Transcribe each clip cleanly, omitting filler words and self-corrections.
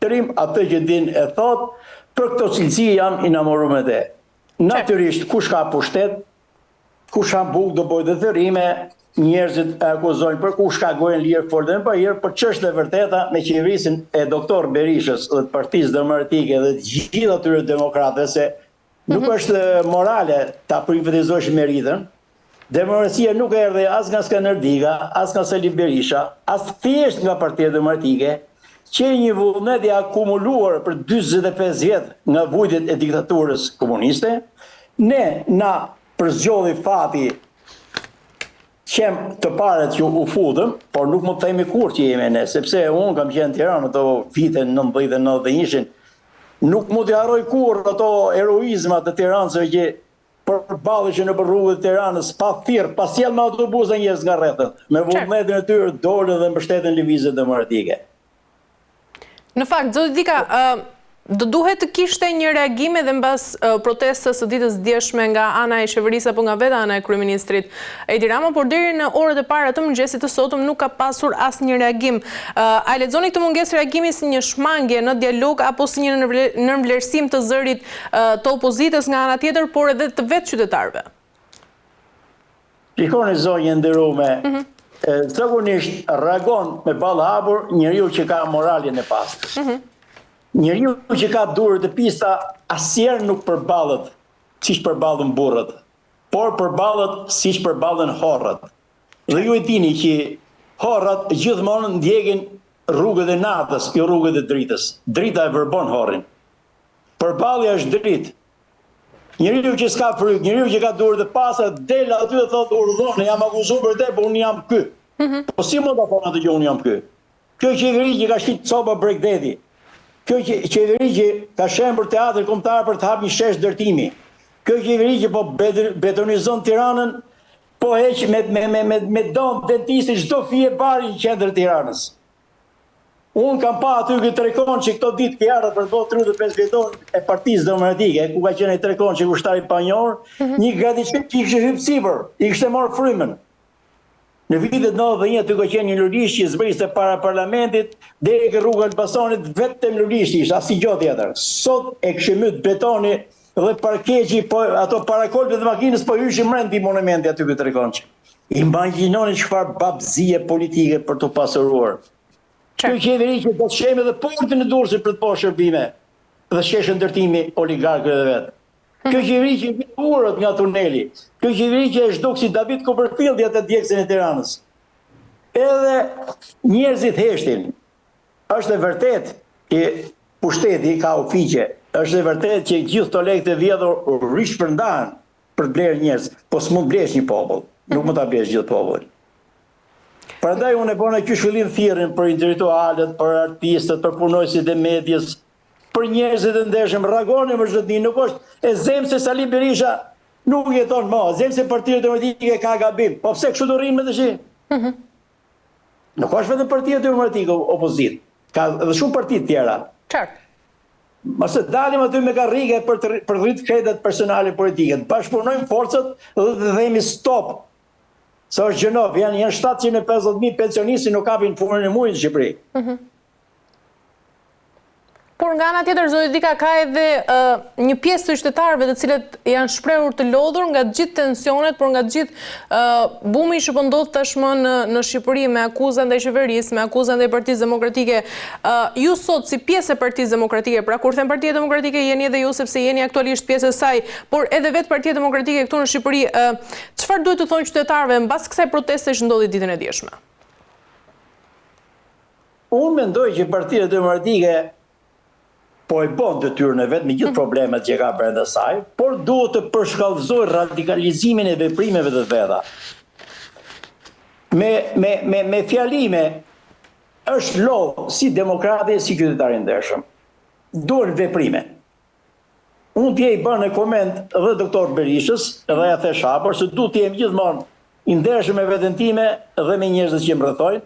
trim, atë që din e thotë, për këto cilësi jam i namoru me te. Natyrisht, kush ka pushtet, kush ha bukë do bëjë dhe thërrime, njerëzit e akuzojnë për kush ka gojën lirë fol dhe në pahir, por ç'është e vërteta me qeverisjen e doktor Berishës dhe të Partisë Demokratike dhe të gjithë atyre demokratëve se nuk mhm. është morale ta privatizosh meritën. Demokracia nuk erdhi as nga Skënder Dika, as nga Sali Berisha, as thjesht nga Partia Demokratike, qe një vullnet i akumuluar për 45 vjet nga vujtjet e diktaturës komuniste. Ne na përzgjodhi fati qemë të parët që u futëm, por nuk mund të themi kurrë që jemi ne, sepse unë kam qenë në Tiranë ato vite 90 dhe 91-shin, nuk mund t'i harroj kurrë ato heroizma të tiransëve që përballeshin nëpër rrugët e Tiranës pa thirr, pa sjell me autobusa njerëz nga rrethet, me vullnetin e tyre dolën dhe mbështetën Lëvizjen Demokratike. Në fakt, zoti Dika, do duhet të kishte një reagim edhe mbas protestës së ditës djeshme nga ana e qeverisë apo nga vetë ana e kryeministrit Edi Rama, por deri në orët e para të mëngjesit të sotëm nuk ka pasur asnjë reagim. A e lexoni këtë mungesë reagimi si një shmangie në dialog apo si një nënvlerësim të zërit të opozitës nga ana tjetër, por edhe të vetë qytetarëve? Shikoni zonjë e nderume, mhm. zakonisht reagon me ballë hapur njeriu që ka moralin e pastër. Mhm. Njeriu që ka duart e pista asnjëherë nuk përballet siç përballen burrat, por përballet siç përballen horrat. Dhe ju e dini që horrat gjithmonë ndjekin rrugët e natës, jo rrugët e dritës. Drita e vërbon horrin. Përballja është dritë. Njeriu që s'ka frikë, njeriu që ka duart e pastra, del aty dhe thotë urdhëroni, jam akuzuar për te, po unë jam ky. Mm -hmm. Po si mund ta thonë atë që unë jam ky? Kjo qeveri që ka shit copa bregdeti, kjo qeveri që ka shembur teatrin kombëtar për të hapë një shesh ndërtimi, kjo qeveri që po betonizon Tiranën, po heq me me me me, me dhomë dentisti çdo fije bari në qendër të Tiranës. Unë kam pa aty ky trekonshi këto ditë që erdha për të bërë 35 vjetorin e Partisë Demokratike, ku ka qenë ai trekonshi ushtar i panjohur, mm -hmm. një gradaçel që i kishte hypë sipër, i kishte marrë frymën. Në vitet 91 aty ka qenë një lulisht që zbriste para parlamentit, deri ke rruga e Elbasanit, vetëm lulisht ishte, asnjë gjë tjetër. Sot e kishte myt betoni dhe parkeqi, po, ato parakolpet e makinës po hyshin mrenda monumenti aty ky trekonshi. Imagjinoni çfarë babëzie politike për t'u pasuruar. Kjo qeveri që do të shembi edhe portin e Durrësit për të bërë shërbime dhe sheshe ndërtimi oligarkëve të vet. Kjo qeveri që vjedh urët nga tuneli. Kjo qeveri që e zhduk si David Copperfield atë djegësin e Tiranës. Edhe njerëzit heshtin. Është e vërtetë që pushteti ka ofiqe. Është e vërtetë që gjithë këto lekë të vjedhur rishpërndahen për të blerë njerëz, po s'mund të blesh një popull, nuk mund ta blesh gjithë popullin. Prandaj unë e bona qysh fillim thirrjen për intelektualët, për artistët, për punonjësit e medies, për njerëzit e ndershëm, reagoni mor zotni, nuk është e zemë se Sali Berisha nuk jeton më, e zemë se Partia Demokratike ka gabim. Po pse kështu do rrimë tash? Mhm. Nuk është vetëm Partia Demokratike opozitë, ka edhe shumë parti të tjera. Qartë. Mos të dalim aty me karrige për të për të rritë kredat personale politike, të bashkëpunojmë forcat dhe të themi stop. Se është gjynah, janë janë 750.000 pensionistë që nuk kapin furrën e muajit në Shqipëri. Mm -hmm. Por nga ana tjetër, zoti Dika, ka edhe një pjesë të qytetarëve të cilët janë shprehur të lodhur nga të gjithë tensionet, por nga të gjithë bumi që po ndodh tashmë në në Shqipëri me akuza ndaj qeverisë, me akuza ndaj Partisë Demokratike. Ju sot si pjesë e Partisë Demokratike, pra kur them Partia Demokratike jeni edhe ju sepse jeni aktualisht pjesë e saj, por edhe vetë Partia Demokratike këtu në Shqipëri, çfarë duhet t'u thonë qytetarëve mbas kësaj proteste që ndodhi ditën e djeshme? Unë mendoj që Partia Demokratike po e bën detyrën e vet me gjithë mhm. problemet që ka brenda saj, por duhet të përshkallëzojë radikalizimin e veprimeve të veta. Me me me me fjalime është lodh si demokrati si qytetari i ndershëm. Duhen veprime. Unë dje i bëna koment dhe doktor Berishës dhe ia thashë hapur se duhet të jem gjithmonë i ndershëm me veten time dhe me njerëzit që më rrethojnë.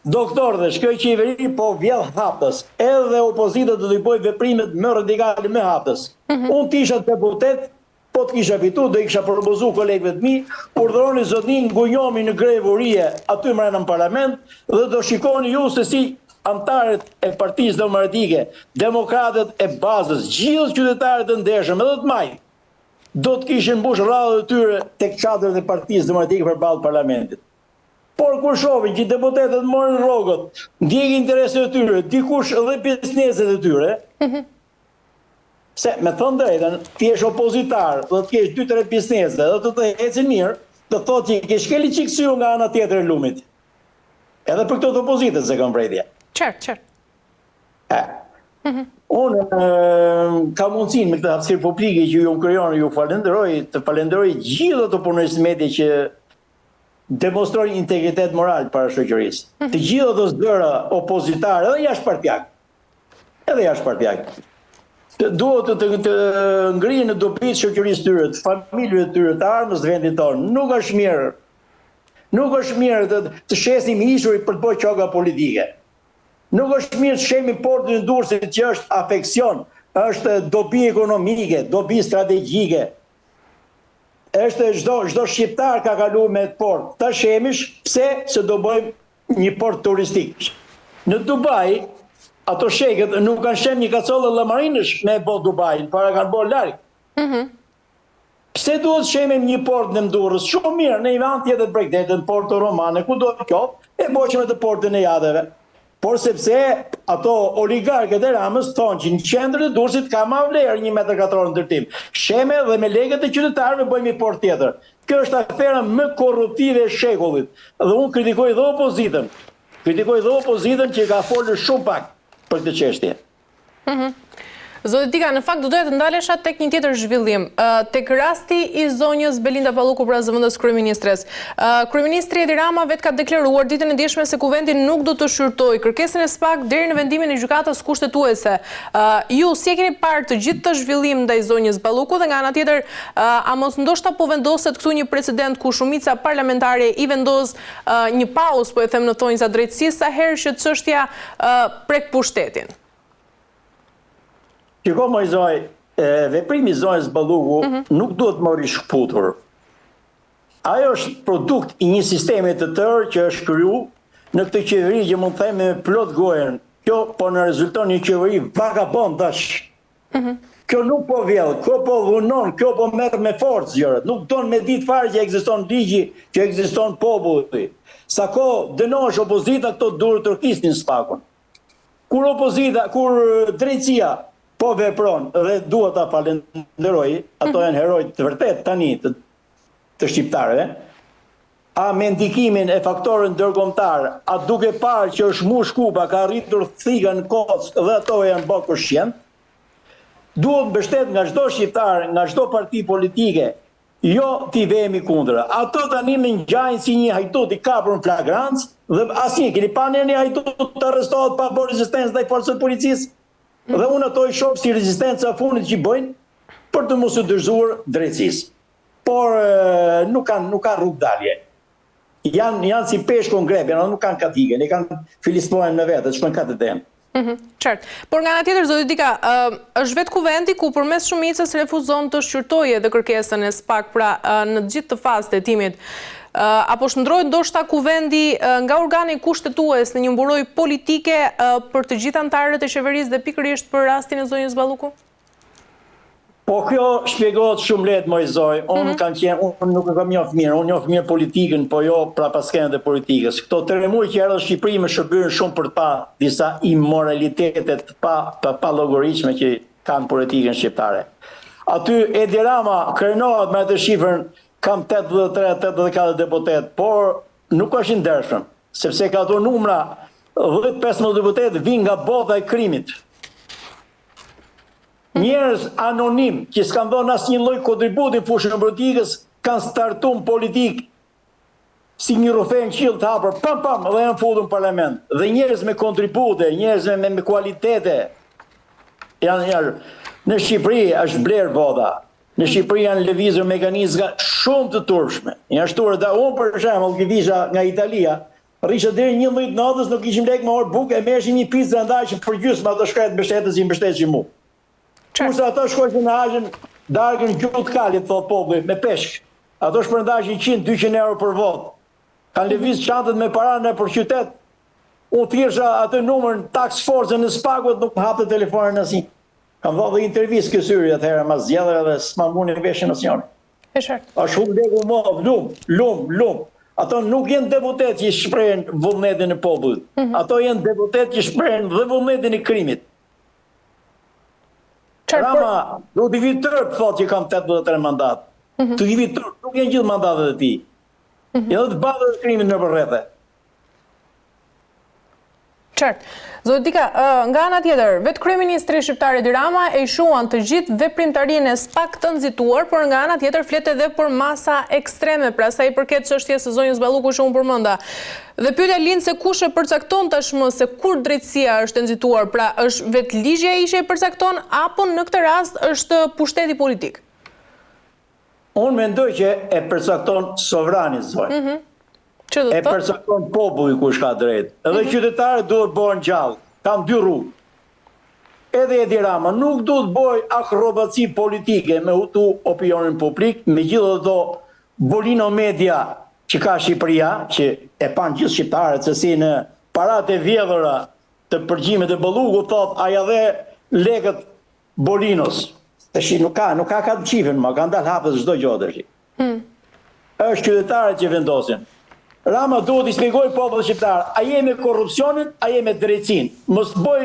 Doktor dhe kjo qeveri po vjedh haptas, edhe opozita do t'i bëjë veprimet më radikale më haptas. Mm -hmm. Unë të isha deputet, po të kisha fitu, do i kisha propozu kolegëve të mi, urdhëroni zotni ngunjohemi në grevë urie aty mrena në parlament dhe do shikoni ju se si. anëtarët e Partisë Demokratike, demokratët e bazës, gjithë qytetarët e ndershëm edhe të majtë, do të kishin mbush radhët e tyre tek çadrat e Partisë Demokratike përballë Parlamentit. Por kur shohin që deputetët morën rrogat, ndjekin interesat e tyre, dikush edhe bizneset e tyre, mhm. se me thënë drejtën, të jesh opozitar dhe të kesh 2-3 biznese dhe të të ecin mirë, do thotë që ke shkel një çik syun nga ana tjetër e lumit. Edhe për këto të opozitës se kam vërejtje. Qartë, qartë. E. Mhm. Unë kam mundësinë me këtë hapësirë publike që ju më krijoni, ju falenderoj, të falenderoj gjithë ato punonjës media që demonstrojnë integritet moral para shoqërisë. Mhm. Të gjithë ato zëra opozitarë edhe jashtë partiak. Edhe jashtë partiak. Të duhet të, të, të ngrihen në dobi të shoqërisë tyre, të familjeve të tyre, të ardhmes të vendit tonë. Nuk është mirë. Nuk është mirë të, të shesim ishuj për të bërë qoka politike. Nuk është mirë të shembim portin e Durrësit që është afeksion, është dobi ekonomike, dobi strategjike. Është çdo çdo shqiptar ka kalu me atë port. Ta shemish, pse se do bëjmë një port turistik. Në Dubai, ato shekët nuk kanë shem një kacolle llamarinësh me e bo Dubain, por e kanë bo larg. Mm -hmm. Pse duhet të shemim një port në Durrës? Shumë mirë, në një anë tjetër të bregdetit, në Porto Romane, kudo qoftë, e boqëm atë portin e jahteve. Por sepse ato oligarkët e Ramës thonë që në qendër të Durrësit ka ma vlerë një metër katror ndërtim. Sheme dhe me lekët e qytetarëve bëjmë një port tjetër. Kjo është afera më korruptive e shekullit. Dhe unë kritikoj dhe opozitën. Kritikoj dhe opozitën që ka folur shumë pak për këtë çështje. Mhm. Zoti Dika, në fakt do doja të ndalesha tek një tjetër zhvillim, tek rasti i zonjës Belinda Balluku, pra zëvendës kryeministres. Kryeministri Edi Rama vetë ka deklaruar ditën e djeshme se Kuvendi nuk do të shqyrtojë kërkesën e SPAK deri në vendimin e Gjykatës Kushtetuese. Ju si e keni parë të gjithë këtë zhvillim ndaj zonjës Balluku dhe nga ana tjetër, a mos ndoshta po vendoset këtu një precedent ku shumica parlamentare i vendos një pauzë, po e them në thonjëza drejtësisë, sa herë që çështja prek pushtetin. Shiko moj zonjë, veprimi i zonjës Balluku mm -hmm. nuk duhet marrë i shkëputur. Ajo është produkt i një sistemi të tërë që është kriju në këtë qeveri që mund të themi me plot gojën. Kjo po na rezulton një qeveri vagabondësh. Mhm. Kjo nuk po vjedh, kjo po dhunon, kjo po merr me forcë gjërat. Nuk don me ditë fare që ekziston ligji, që ekziston populli. Sa kohë dënohesh opozita, këto duartrokisnin SPAK-un. Kur opozita, kur drejtësia po vepron dhe dua ta falenderoj, ato mhm. janë heroj të vërtetë tani të, të shqiptarëve, a me ndikimin e faktorëve ndërkombëtarë, a duke parë që është mush kupa, ka arritur thika në kockë dhe ato janë bërë koshient, duhet mbështet nga çdo shqiptar, nga çdo parti politike, jo t'i vemi kundra. Ato tani më ngjajnë si një hajdut i kapur në flagrancë dhe asnjë, keni pa një hajdut të arrestohet pa bërë rezistencë ndaj forcës së policisë? Dhe unë ato i shoh si rezistenca e fundit që bëjnë për të mos u dorëzuar drejtësisë. Por nuk kanë nuk kanë rrugëdalje. Janë janë si peshku në grep, janë nuk kanë ka të ikin, e kanë filistojnë me vete, shkojnë ka të den. Mhm, qartë. Por nga ana tjetër zoti Dika, është vetë Kuvendi ku përmes shumicës refuzon të shqyrtojë edhe kërkesën e SPAK, pra në të gjithë këtë fazë të hetimit. A po shndërrohet ndoshta Kuvendi nga organi kushtetues në një mburojë politike për të gjithë anëtarët e qeverisë dhe pikërisht për rastin e zonjës Balluku? Po kjo shpjegohet shumë lehtë moj zonjë. Unë mm -hmm. kam qenë, unë nuk e kam njoh mirë, unë njoh mirë politikën, po jo prapaskenat e politikës. Këto tre muaj që erdha në Shqipëri më shërbyen shumë për të pa disa imoralitete të pa të pallogaritshme që kanë politikën shqiptare. Aty Edi Rama krenohet me atë shifrën kam 83 84 deputet, por nuk është i ndershëm, sepse ka ato numra 10-15 deputet vijnë nga bota e krimit. Njerëz anonim që s'kanë dhënë asnjë lloj kontributi në fushën e politikës, kanë startu në politikë si një rrufe në qiell të hapur, pam pam dhe janë futur në parlament. Dhe njerëz me kontribute, njerëz me, me kualitete janë janë në Shqipëri është blerë vota. Në Shqipëri janë lëvizur mekanizma shumë të turpshme. Janë shtuar dhe unë për shembull që visha nga Italia, Rrisha deri në 11 natës nuk kishim lekë me marrë bukë e merrshim një picë e ndajshim për gjysmë ato shkretë mbështetës që mbështetshin mu. Kurse ato shkojshin e hajshin darkën në gjuhë të kalit, thotë populli, me peshk. Ato shpërndajshin 100-200 euro për votë. Kanë lëviz çantat me para nëpër qytet. Unë thirrsha atë numër në task forcën e SPAK-ut nuk më hapte telefonin asnjë. Kam dhënë dhe intervistë ky syri atëherë mas zgjedhjeve dhe s'ma vuni veshin asnjëri. E qartë. Është humb leku i madh, lum, lum, lum. Ato nuk janë deputetë që shprehin vullnetin e popullit. Mm -hmm. Ato janë deputetë që shprehin dhe vullnetin e krimit. Qartë, Rama, do t'i vijë turp, thotë që kam 83 mandat. Mm -hmm. T'i vijë turp, nuk janë gjithë mandatet e tij. Mm -hmm. Janë të bandave të krimit nëpër rrethe. Qartë. Zoti Dika, nga ana tjetër, vetë kryeministri shqiptar Edi Rama e quan të gjithë veprimtarinë e SPAK të nxituar, por nga ana tjetër flet edhe për masa ekstreme, pra sa i përket çështjes së zonjës Balluku që unë përmenda. Dhe pyetja lind se kush e përcakton tashmë se kur drejtësia është e nxituar, pra është vetë ligji ai që e përcakton apo në këtë rast është pushteti politik? Unë mendoj që e përcakton sovrani, zonjë. Mm -hmm. Që do të E përcakton populli kush ka drejt. Edhe mm -hmm. qytetarët duhet bëhen gjallë. Kanë dy rrugë. Edhe Edi Rama nuk duhet bëjë akrobaci politike me hutu opinionin publik, me gjithë ato Bolino Media që ka Shqipëria, që e panë gjithë shqiptarët se si në paratë e vjedhura të përgjimit të Ballukut, thotë, a ia dhe lekët Bolinos. Tashi nuk ka, nuk ka ka të fshihen më, kanë dalë hapës çdo gjë tashi. Hmm. Është qytetarët që vendosin. Rama duhet t'i shpjegojë popullit shqiptar, a je me korrupsionin, a je me drejtësinë. Mos bëj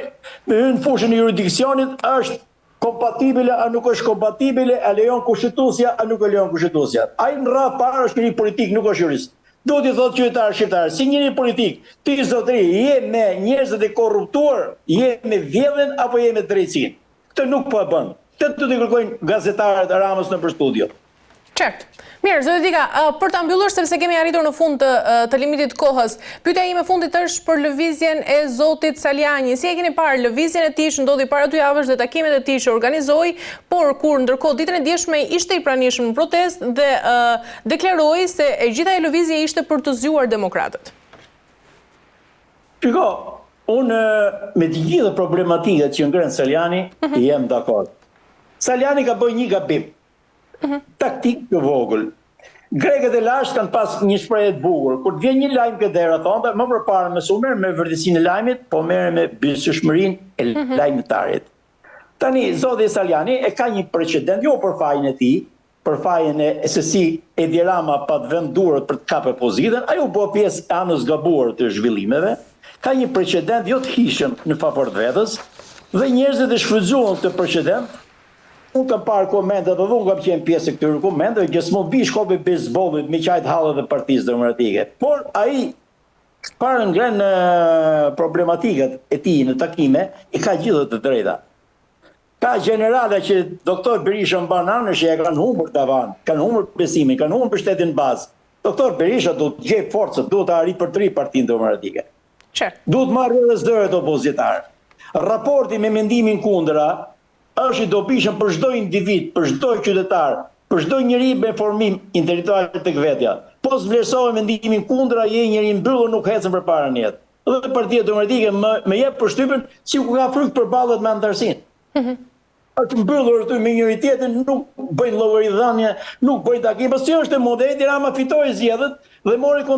me hyrë në fushën e juridiksionit, është kompatibile a nuk është kompatibile, a lejon kushtetuesja a nuk e lejon kushtetuesja. Ai në radhë parë është njeri politik, nuk është jurist. Duhet t'i thotë qytetarëve shqiptarë, si njeri politik, ti zotëri, je me njerëzit e korruptuar, je me vjedhjen apo je me drejtësinë? Këtë nuk po e bën. Këtë do t'i kërkojnë gazetarët e Ramës nëpër studio. Qartë. Mirë, zoti Dika, për ta mbyllur sepse kemi arritur në fund të, të limitit të kohës. Pyetja ime e fundit është për lëvizjen e zotit Salianji. Si e keni parë lëvizjen e tij që ndodhi para dy javësh dhe takimet e tij që organizoi, por kur ndërkohë ditën e djeshme ishte i pranishëm në protestë dhe deklaroi se e gjitha ajo lëvizje ishte për të zgjuar demokratët. Shiko, unë me të gjitha problematikat që ngren Salianji, mm -hmm. jam dakord. Salianji ka bërë një gabim. Mm -hmm. Taktik të vogël. Grekët e lashtë kanë pas një shprehje të bukur. Kur të vjen një lajm ke dera thonë, më përpara mos u merr me vërtetësinë e lajmit, po merre me besueshmërinë e mm -hmm. lajmëtarit. Tani zoti Salianji e ka një precedent jo për fajin e tij, për fajin e se si Edi Rama pat vënë duart për të kapë opozitën, ai u bë pjesë e anës gabuar të zhvillimeve, ka një precedent jo të hijshëm në favor të vetes dhe njerëzit e shfrytëzuan këtë precedent. Unë kam parë komente dhe unë kam qenë pjesë e këtyre komenteve që s'mund të vish shkopi bejsbollit me qajt hallet e Partisë Demokratike. Por ai çfarë ngren problematikat e tij në takime, i ka gjithë të drejta. Ka gjenerala që doktor Berisha mban anësh që e kanë humbur tavan, kanë humbur besimin, kanë humbur mbështetjen në bazë. Doktor Berisha duhet të gjejë forcën, duhet ta ripërtërijë Partinë Demokratike. Qartë. Duhet të marrë edhe zërat opozitarë. Raporti me mendimin kundra është i dobishëm për çdo individ, për çdo qytetar, për çdo njeri me formim intelektual tek vetja. Po s'vlerësove mendimin kundra, je njeri i mbyllur, nuk ecën përpara në jetë. Dhe Partia Demokratike më më jep përshtypjen sikur ka frikë të përballet me anëtarësinë. Mm -hmm. Është mbyllur aty me njëri tjetrin, nuk bëjnë llogaridhënie, nuk bëjnë takim, po si është e mundur Edi Rama fitoi zgjedhjet dhe mori kontrollin.